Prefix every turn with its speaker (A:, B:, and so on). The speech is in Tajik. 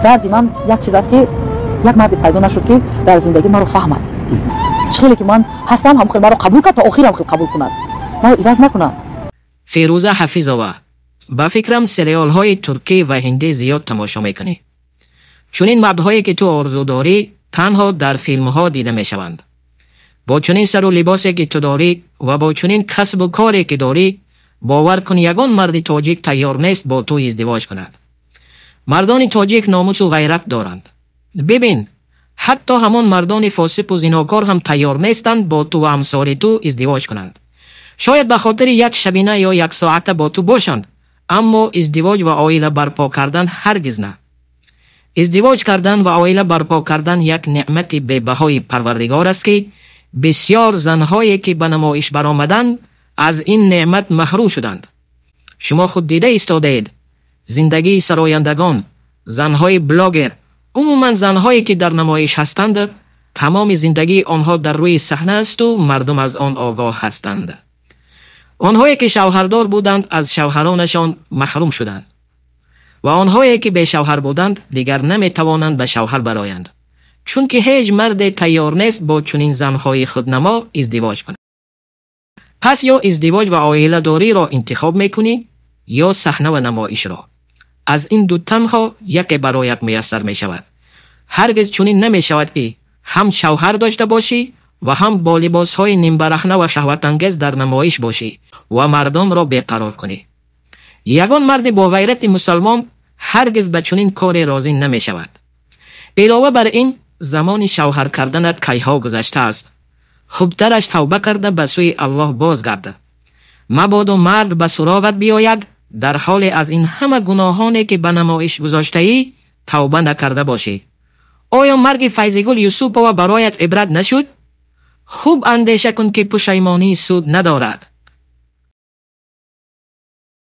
A: Дарди ман як чиз аст, ки як марде пайдо нашуд, ки дар зиндагӣ маро фаҳмад. Чӣ хеле ки ман ҳастам, ҳам хел маро қабул кард, то охирам хел қабул кунад, маро иваз накунад.
B: Фирӯза Ҳафизова, ба фикрам, сериалҳои туркӣ ва ҳиндӣ зиёд тамошо мекунӣ. Чунин мардҳое, ки ту орзу дорӣ, танҳо дар филмҳо дида мешаванд. Бо чунин сару либосе, ки ту дорӣ, ва бо чунин касбу коре, ки дорӣ, бовар кун, ягон марди тоҷик тайёр нест бо ту издивоҷ кунад. Мардони тоҷик номусу ғайрат доранд. Бибин, ҳатто ҳамон мардони фосиқу зинокор ҳам тайёр нестанд бо ту ва амсори ту издивоҷ кунанд. Шояд ба хотири як шабина ё як соата бо ту бошанд, аммо издивоҷ ва оила барпо кардан ҳаргиз на. Издивоҷ кардан ва оила барпо кардан як неъмати бебаҳои Парвардигор аст, ки бисёр занҳое, ки ба намоиш баромаданд, аз ин неъмат маҳрум шуданд. Шумо худ дида истодаед зиндагии сарояндагон, занҳои блогер, умуман занҳое, ки дар намоиш ҳастанд. Тамоми зиндагии онҳо дар рӯи саҳна асту мардум аз он огоҳ ҳастанд. Онҳое, ки шавҳардор буданд, аз шавҳаронашон маҳрум шуданд ва онҳое, ки бешавҳар буданд, дигар наметавонанд ба шавҳар бароянд, чунки ҳеҷ марде тайёр нест бо чунин занҳои худнамо издивоҷ кунад. Пас ё издивоҷ ва оиладориро интихоб мекунӣ, ё саҳна ва намоишро. Аз ин ду танҳо яке бароят муяссар мешавад. Ҳаргиз чунин намешавад, ки ҳам шавҳар дошта бошӣ ва ҳам бо либосҳои нимбараҳна ва шаҳватангез дар намоиш бошӣ ва мардумро беқарор кунӣ. Ягон марди боғайрати мусалмон ҳаргиз ба чунин коре розӣ намешавад. Илова бар ин, замони шавҳар карданат кайҳо гузаштааст. Хубтараш тавба карда, ба сӯи Аллоҳ бозгарда. Мабодо мард ба суроғат биёяд, дар ҳоле аз ин ҳама гуноҳоне, ки ба намоиш гузоштаӣ, тавба накарда бошӣ. Оё марги Файзигул Юсупова бароят ибрат нашуд? Хуб андеша кун, ки пушаймонӣ суд надорад.